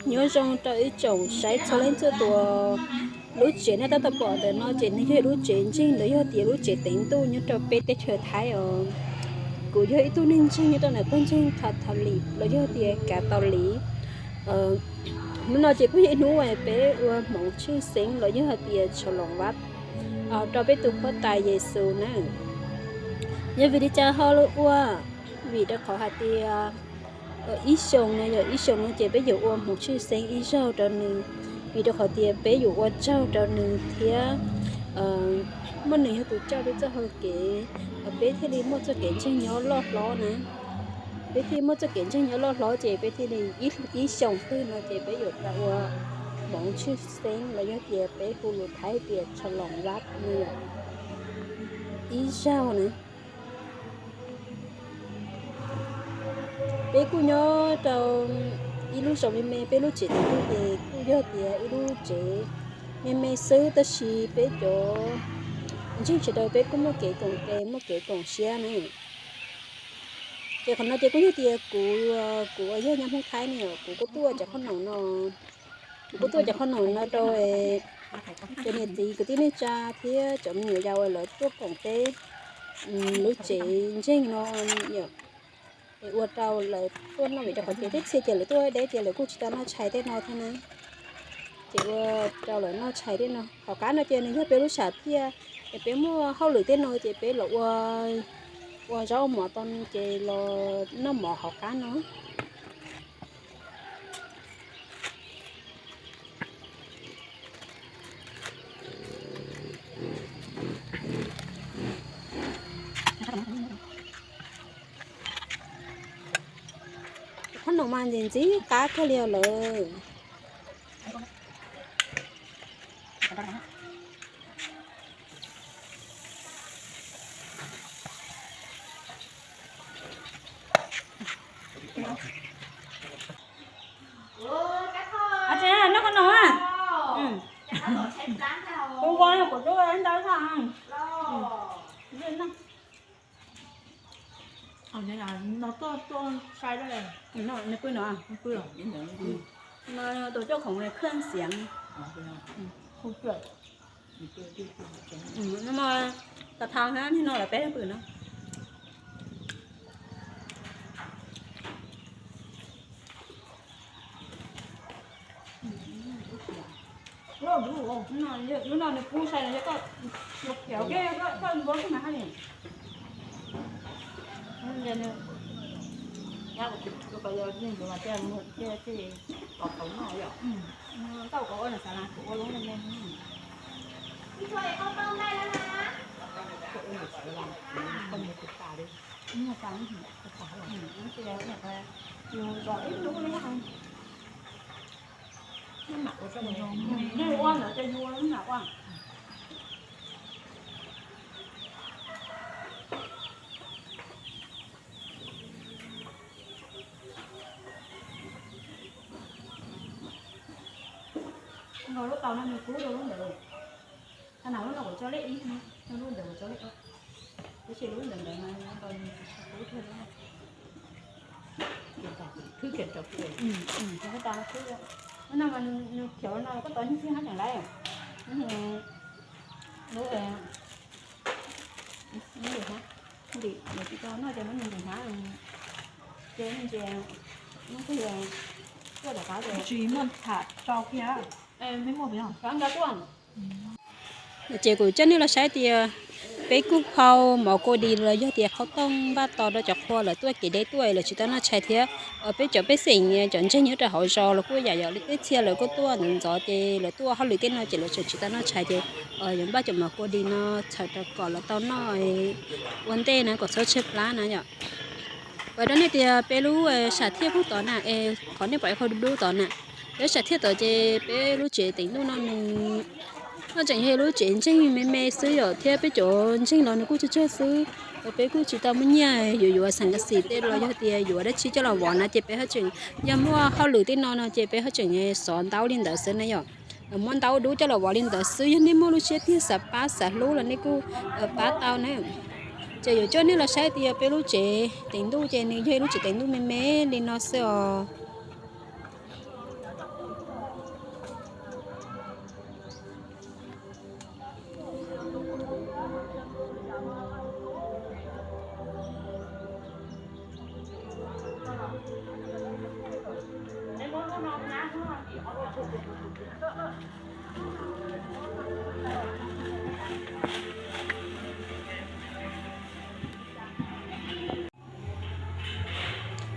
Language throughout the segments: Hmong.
Nyob zoo rau ib tsoom saib txhua leej txhua tus. Lub tsev nej tab tom pom ntawm no ces nws yog lub tsev ntseeg los yog tias lub tsev teev ntuj nyob rau peb teb chaws Thaib os. Kuv yog ib tug neeg ntseeg nyob rau ntawm pawg ntseeg Catholic los yog tias Kav Tau Liv. Hnub no ces kuj yog ib hnub uas peb ua hmoov tshwj xeeb los yog hais tias Tshau Loos Vaj rau peb tus Huab Tais Yexus na. Yog vim li cas ho ua? Vim rau qhov hais tias ib xyoos no yog ib xyoos no ces peb yuav ua hmoov tshwj xeeb ib zaug rau nws, vim rau qhov tias peb yuav ua tsaug rau nws thiab muaj nws yog tus coj peb txoj hau kev, peb thiaj li muaj txoj kev ntseeg nyob loj hlob na. Peb thiaj muaj txoj kev ntseeg nyob loj hlob ces peb thiaj li ib xyoos twg no ces peb yuav tau ua hmoov tshwj xeeb los yog tias peb hu lus Thaib tias Tshau Loos Vaj no ib zaug na. Peb kuj nyob rau ib lub zos me me, peb lub tsev teev ntuj ces kuj yog tias ib lub tsev me me xwb tab sis peb cov ntseeg sawv daws peb kuj muaj kev koom tes muaj kev koom siab na. Ces qhov no ces kuj yog tias kuv, kuv uas yog nyab Hmoob Thaib ne, kuv kuj tuaj cov qhob noom no, kuv kuj tuaj cov qhob noom no rau cov niam txiv kwv tij neej tsa thiab cov me nyuam yaus uas lawv tuaj koom peb lub tsev ntseeg no, ua rau lawv tuaj noj vim rau qhov tias tej txhia ces lawv tuaj deb ces lawv kuj tsis tau noj tshais tej no thiab na. Ces ua rau lawv noj tshais tej no. Hauv qab no ces nws yog peb lub sam thiaj, es peb muaj hauj lwm tej no ces peb los ua, ua zaub ua mov tau ces los noj mov hauv qab no. Qhob noom mas ntxim ntxim qab kawg li os lawm. Noj qhob noom. Kuv nqa kuv tub ntawd. Nws pw no. Tus coj khoom khwj xiav. Tus thau thiab nig no lawv peb pw no. Lub no nws pub sai no yog koj, koj npua koj mas haj li. Nyab kuv tus ko yog neeg ntawd mas thiaj muag thiaj thiaj kom tau noj yom. Tau kom ua nws xav las kuv ua lub me me. Koj mus tus tas li. Yus zom ib lub li. Nej ua ntawd ces yus ua lub nram ua. Nkaus lub tau no nws kub rau lub ntawd. Thaum no lub no kuv tso lej ib, lub ntawd kuv tso lej ob. Tab sis lub ntawd ntawd mas nkaus nws tsis tshua kub thiab. Lub no mas nws khiav no koj tau nyiaj txiag hab tseem laiv. Lub, lub ntim hab, ntim tsis tau noj ces muab nws ntim hab. Ces ntsia, muab twg tuaj tom qab ces tsis muaj tham rau kiag. Xav nqa tuaj. Ces kuv coj nej los saib tias peb kuj hau mov kua dis los yog tias qhauv tooj npaj tos rau cov qhua lawv tuaj kev deb tuaj lawv tsis tau noj tshais thiab. Peb cov pej xeem cov ntseeg nyob rau hauv zos los kuj yam yom, tej txhia lawv kuj tuaj ntxov ntxov ces lawv tuaj hauj lwm tej no ces lawv tseem tsis tau noj tshais ces yuav npaj cov mov kua dis no txhawm rau kom lawv tau noj ua ntej na kom txhob tshaib plab na yom. Kuv hais rau nej tias peb lub sam thiaj pub tod na es qhov nej pom ib qho dub dub tod na, peb sam thiaj tod ces peb lub tsev teev ntuj no nws no tseem yog lub tsev ntseeg me me xwb yom, thiab peb cov ntseeg los nws kuj tsawg tsawg xwb. Peb kuj tsis tau muaj nyiaj yuav yuav xeem kas xim tej los yog tias yuav dab tsi coj los vov na ces peb haj tseem, yog muaj hauj lwm tej no no ces peb haj tseem xov ntaub li ntawd xwb na yom. Muab ntaub dub coj los vov li ntawd xwb, yog nej muaj lub siab tiag xav pab xav hlub los nej kuj pab tau na. Ces yuav coj nej los saib tias peb lub tsev teev ntuj ces nws yog ib lub tsev teev ntuj me me li no xwb os.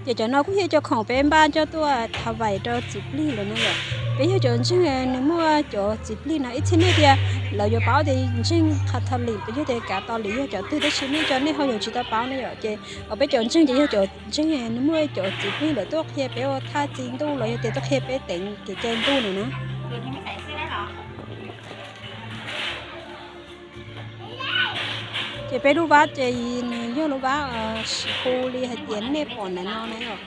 Ces cov no kuj yog cov khoom peb npaj coj tuaj thav vais rau txiv plig lawm no yom. Peb yog cov ntseeg nws muaj cov txiv plig no ib txhia nej tias lawv yuav paub tias ntseeg Catholic, peb yog tias kav tos li yog cov twg, tab sis nej cov nej ho yuav tsis tau paub ne yom. Ces peb cov ntseeg ces yog cov ntseeg nws muaj cov txiv plig lawv tuaj qhia peb ua thaj txi ntuj los yog tias tuaj qhia peb teev kev cai ntuj no na. Ces peb lub vab ces nws yog lub vab hu li hais tias nej pom ntawm no na yom.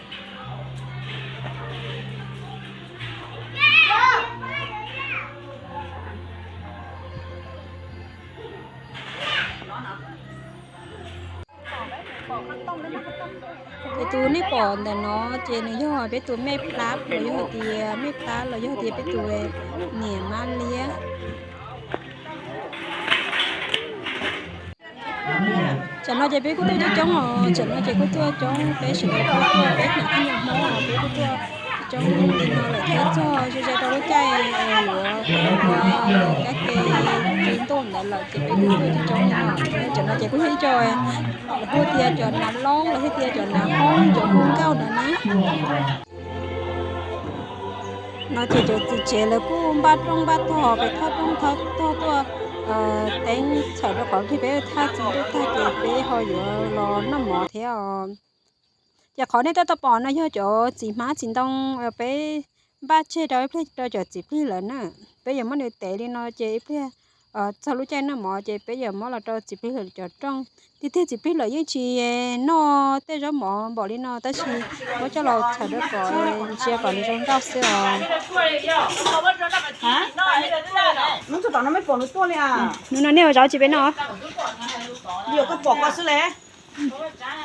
Ces tus nej pom ntawm no ces nws yog peb tus mej plab los yog hais tias mej plab los yog hais tias peb tus niam mab liab. Tsam no ces peb kuj tuaj coob coob os, tsam no ces kuj tuaj coob, peb sawv daws kuj tuaj, peb hnav thaj nyuag Hmoob os, peb kuj tuaj coob li no lawm thiab. Txog ze ze rau lub caij yuav kab ke txi ntuj ntawd lawm ces peb kuj tuaj coob coob li no. Tsam no ces kuj yog ib co lawv hu tias cov nav loob los yog tias cov nav hoob, cov hu nkauj ntawd na. No ces cov txiv tsev lawv kuj npaj rooj npaj tog, peb thauj rooj thauj tog tuaj teeb txhawm rau qhov peb thaj txi ntuj tag ces peb ho yuav los noj mov thiab os. Ces qhov nej twb tau pom no yog cov txiv hmab txiv ntoo peb npaj tseg rau ib pliag rau cov txiv plig lawm na. Peb yuav muab nws tev li no ces ib pliag txog lub caij noj mov ces peb yuav muab los rau txiv plig lawm cov rooj. Tiag tiag txiv plig lawm yeej tsis noj tej zaub mov npaum li no tab sis muab coj los txhawm rau kom ntsia kom nws zoo nkauj xwb os. Hnub no nej ua zaub tsis peb noj?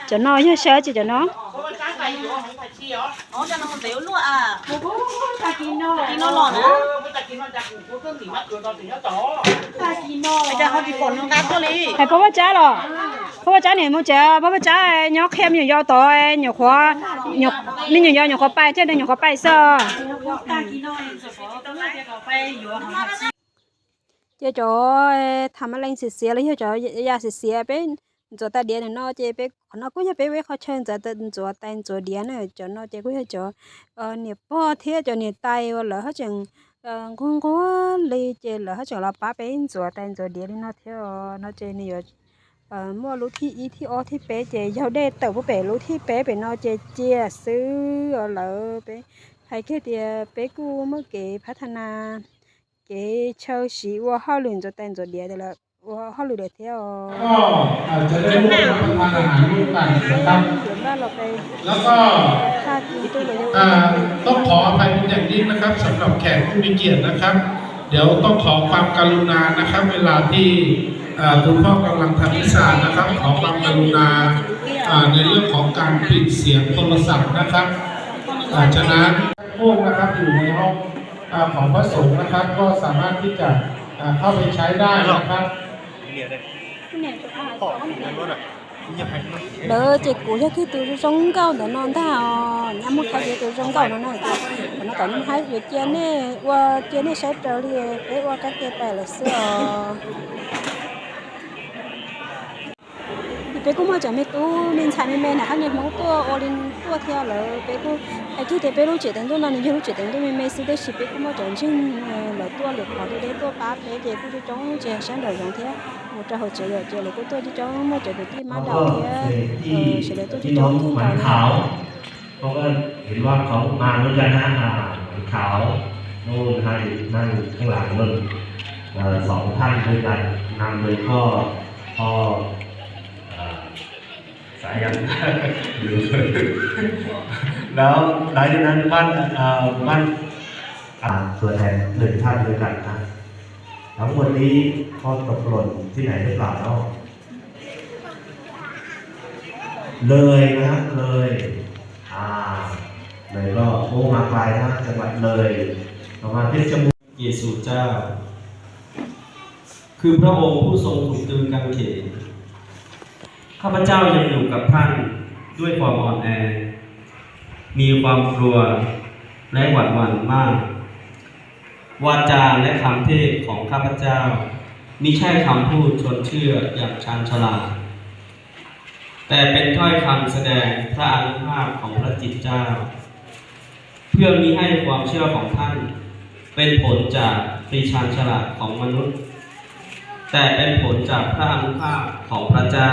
Cov no yog sab tsis cov no. Hais Pog Vaj Tsab los, Pog Vaj Tsab niam mus tsev, Pog Vaj Tsab nyob qhia me nyuam yaus tod, nyuam qhuav, me nyuam yaus nyuam qhuav pais thiab, nyuam qhuav pais xwb. Ces cov tham ma leej xiav xiav los yog cov ya xiav xiav peb ntxuav tais diav ntawm no ces peb qhov no kuj yog peb ua ib qho chaw ntxuav tais ntxuav diav na. Cov no ces kuj yog cov niam pog thiab cov niam tais uas lawv haj tseem nquag nquag li ces lawv haj tseem los pab peb ntxuav tais ntxuav diav li no thiab os. No ces nws yuav muaj lub thib ib thib ob thib peb ces yog dej tawm pub pem lub thib peb pem no ces cia xwb os. Lawv peb hais kiag tias peb kuj muaj kev phab tha nas, kev chaw siv ua hauj lwm ntxuav tais ntxuav diav lawm, ua hauj lwm lawm thiab os.ต้องขออภัยเป็นอย่างยิ่งนะครับ สำหรับแขกผู้มีเกียรตินะครับ เดี๋ยวต้องขอความกรุณานะครับ เวลาที่อ่าคุณพ่อกำลังทำมิสซานะครับ ขอความกรุณาอ่าในเรื่องของการปิดเสียงโทรศัพท์นะครับอ่าฉะนั้นพวกนะครับอยู่ในห้องอ่าของพระสงฆ์นะครับ ก็สามารถที่จะอ่าเข้าไปใช้ได้นะครับ Lawv ces kuv yog kiag tus zoo nkauj ntawm no ntag os, nyab muab qhab ces tus zoo nkauj no na. Qhov no kom nej haib yuav cia nej ua, cia nej saib raws li peb ua kab ke pais lawm xwb os. Peb kuj muaj cov me tub me ntxhais me me na, qab niag Hmoob tuaj ua li tuaj thiab lawm. Peb kuj hais kiag tias peb lub tsev teev ntuj no nws yog lub tsev teev ntuj me me xwb, tab sis peb kuj muaj cov ntseeg lawv tuaj lwm qhov tuaj deb tuaj pab peb ces kuj coob coob, tsis hais sab nraum zoov thiab mus rau hauv tsev lawm ces lawv kuj tuaj coob coob, muaj cov kwv tij mab daum thiab sawv daws tuaj coob coob kawg nkaus na. เขาก็เห็นว่าเขามาเหมือนกันนะอ่าขาวนู่นนะฮะอยู่นั่งข้างหลังนู่นเอ่อสองท่านด้วยกันนำโดยพ่อพ่อเอ่อสายัน แล้วหลังจากนั้นบ้านเอ่อบ้านอ่าตัวแทนหนึ่งท่านด้วยกันนะทั้งหมดนี้ก็ตกหล่นที่ไหนหรือเปล่าเนาะ เลยนะฮะเลยอ่าเลยก็โอ้มาไกลนะจังหวัดเลยประมาณเพชรบูรณ์เยซูเจ้า คือพระองค์ผู้ทรงถูกตรึงกางเขน ข้าพเจ้ายังอยู่กับท่านด้วยความอ่อนแอ มีความกลัว และหวาดหวั่นมาก วาจาและคำเทศน์ของข้าพเจ้า มิใช่คำพูดชวนเชื่ออย่างชาญฉลาด แต่เป็นถ้อยคำแสดงพระอานุภาพของพระจิตเจ้า เพื่อมิให้ความเชื่อของท่านเป็นผลจากปรีชาญฉลาดของมนุษย์ แต่เป็นผลจากพระอานุภาพของพระเจ้า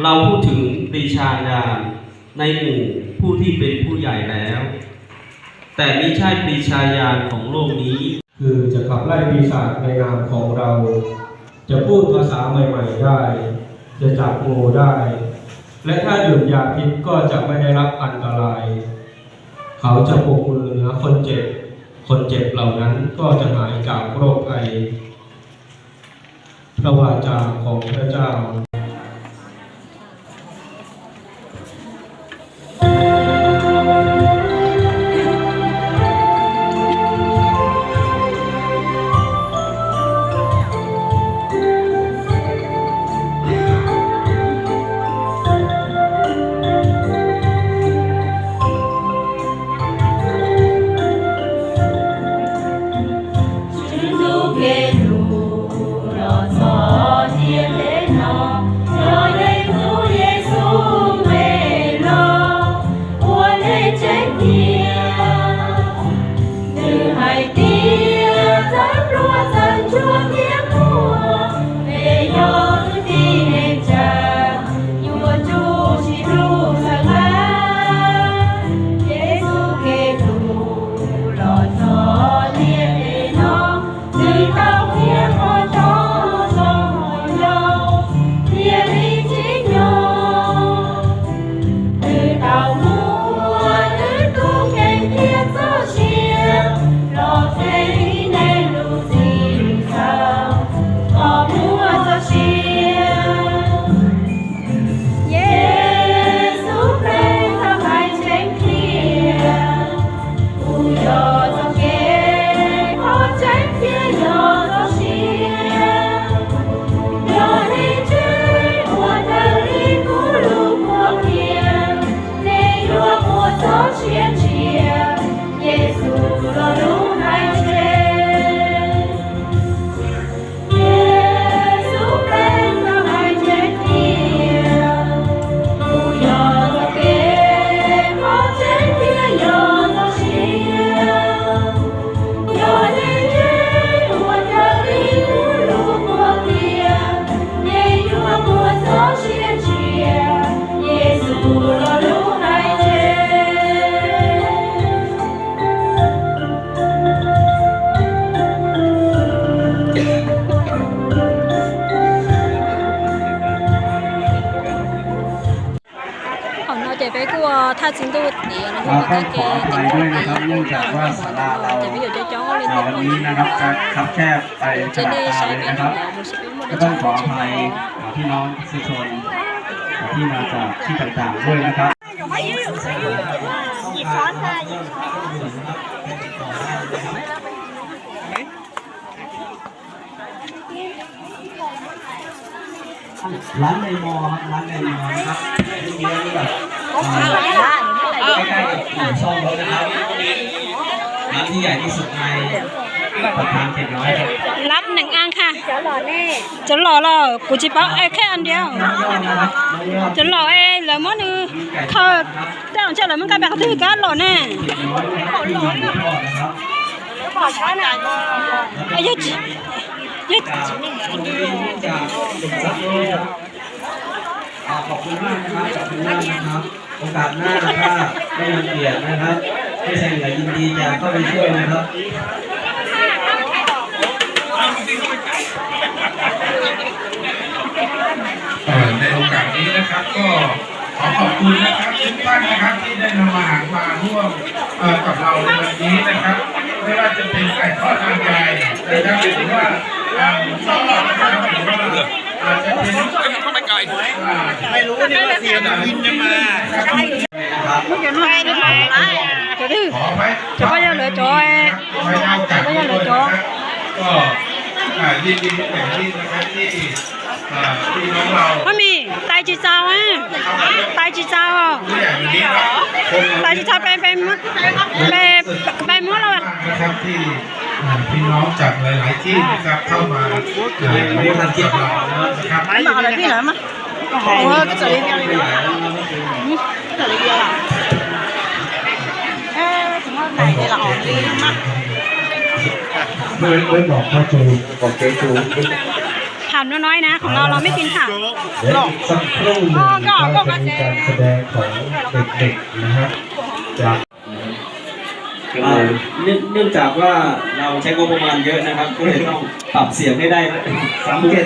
เราพูดถึงปรีชาญาณในหมู่ผู้ที่เป็นผู้ใหญ่แล้ว แต่มิใช่ปรีชาญาณของโลกนี้ คือจะขับไล่ปีศาจในนามของเรา จะพูดภาษาใหม่ๆได้ จะจับงูได้ และถ้าดื่มยาพิษก็จะไม่ได้รับอันตราย เขาจะปรบมือเหนือคนเจ็บ คนเจ็บเหล่านั้นก็จะหายจากโรคภัย พระวาจาของพระเจ้า Tswv Ntuj kev lus los txog tiam no, yog leej tub Yexus me los ua neeg tseeb tiag. Nws hais tias txawm pluag txawm ntsuag thiab muaj, peb yog kwv tij neej tsa, yuav tsum sib hlub txhawb nqa. Yexus Khetos los txog tiam no, nws tau qhia qhov tseeb rau hauv ncauj thiaj li tsim nyog. Nws tau muab nws tus kheej thiab txoj sia los qhia neeg lub txim txhaum kom muaj txoj sia. Yexus Khetos hais tseeb tiag, kuv yog txoj kev, qhov tseeb thiab yog txoj sia. Yog nej ntseeg ua raws li kuv lus qhuab qhia, nej yuav muaj txoj sia tshiab. Yexus los lus hais tseg. Yexus Khetos hais tseeb tiag, kuv yog txoj kev, qhov tseeb thiab yog txoj sia. Yog nej ntseeg ua raws li kuv lus qhuab qhia, nej yuav muaj txoj sia tshiab. Yexus los lus hais tseg. Thaum no ces peb kuj thaj txi ntuj tiav los yog kab ke tim ntuj tiav, ces peb yuav coob coob li ntawm no, ces nej saib peb no mus seb peb muaj dab tsi thiab tsis muaj. ที่มาจากที่ต่างๆด้วยนะครับ ร้านในมอครับ ร้านในมอนะครับ เยื้องๆกับ อ่า ใกล้ๆกับอู่ซ่อมรถนะครับ ร้านที่ใหญ่ที่สุดในประมาณเจ็ดร้อยครับ รับหนึ่งอันค่ะ Cov lom los kuv tsis paub, es khej an diav. Cov lom es lawv muab nws khaws, tej zaum ntshe lawv muab nqa pem qhov twg kab lom ne. Yog, yog ขอบคุณมากนะครับ ขอบคุณมากนะครับ โอกาสหน้าถ้าได้มีเกียรตินะครับ พี่ชัยเหนือยินดีจะเข้าไปช่วยนะครับ เอ่อ ในโอกาสนี้นะครับ ก็ขอขอบคุณนะครับ ทุกท่านนะครับ ที่ได้นำอาหารมาร่วม เอ่อ กับเราในวันนี้นะครับ ไม่ว่าจะเป็นไก่ทอดนางยายนะครับ หรือว่า อ่า หมูทอดนะครับ หรือว่าอาจจะเป็น อ่า ไม่รู้นี่ว่าเสียงบินจะมา Cov twg? Cov pab yog lawv cov, cov pab yog lawv cov. ก็ อ่า ยินดีเป็นอย่างยิ่งนะครับ ที่ อ่า พี่น้องเรา Mami, tais tsis txaus, tais tsis txaus, tais tsis txaus, peb, peb, peb muab, peb muab los. ครับที่อ่าพี่น้องจากหลายๆที่นะครับเข้ามาอ่าร่วมกับเรานะครับ Ôi, cái chổi đi. Cái chổi đi. Ê, chúng nó này thì là ổn đi mà. Với, với một khóa tu, một kẻ tu. Thảo nó nói nè, không lo, lo mới tin Thảo. Để sắp xếp ก็ ก็ ก็ การแสดงของเด็กๆ นะครับ จาก อ่า เนื่อง เนื่องจากว่าเราใช้งบประมาณเยอะนะครับ ก็เลยต้องปรับเสียงให้ได้ สังเกต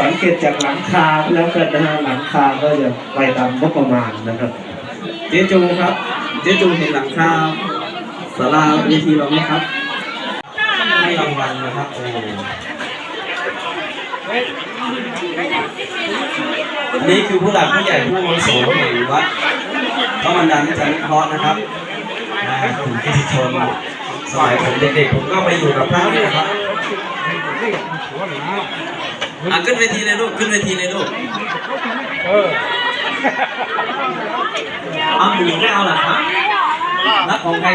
สังเกตจากหลังคาก็แล้วกันนะฮะ หลังคาก็จะไปตามงบประมาณนะครับ เจ๊จูครับ เจ๊จูเห็นหลังคาศาลาเวทีเราไหมครับ ให้รางวัลนะครับ โอ้ อันนี้คือผู้หลักผู้ใหญ่ผู้อาวุโสแห่งวัดพระมันดามิจฉานุเคราะห์นะครับ อ่า กลุ่มพุทธชน สมัยผมเด็กๆ ผมก็ไปอยู่กับพระนี่แหละครับ อ่ะ ขึ้นเวทีเลยลูก ขึ้นเวทีเลยลูก เออ เอาหมูไม่เอาเหรอครับ แล้วของใคร